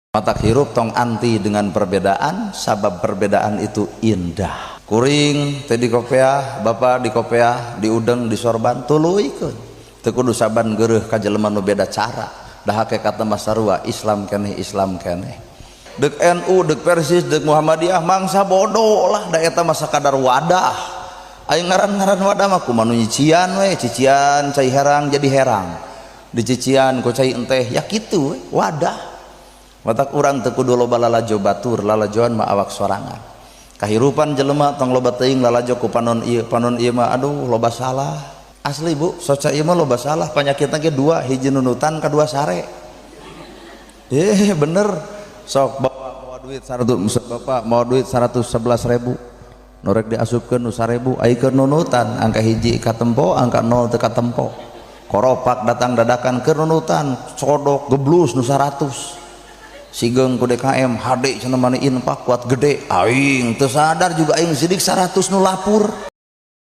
Matak hirup tong anti dengan perbedaan, sabab perbedaan itu indah. Kuring teh di kopeah, bapak di kopeah, di udeng, di sorban, tuluykeun. Teu kudu saban geureuh ka jelema nu beda cara. Da hakikatna mah sarua, Islam keneh, Islam keneh. Dek NU, dek Persis, dek Muhammadiyah mangsa bodoh lah, da eta mah sakadar wadah. Aing ngaran-ngaran wadah mah kumaha nu nyician we, cician cai herang jadi herang. Dicician ku cai enteh, ya kitu we, wadah. Matak urang teu kudu loba lalajo batur, lalajoan mah awak sorangan. Kahirupan jelema tong loba teuing lalajo ku panon ieu, panon ieu mah aduh loba salah. Asli Bu, soca ieu mah loba salah, panyakitna ge dua, hiji nunutan, kadua sare. Bener. Sok bapak bawa duit 100, bapak mau duit 111.000. Nu rek diasupkeun nu 1000, ai keur nunutan angka hiji katempo, angka 0 teu katempo. Koropak datang dadakan keur nunutan, sodok geblus nu 100. Sigeung ku DKM HD cenah mani infak kuat gede, aing teu sadar juga aing sidik 100 nu lapur.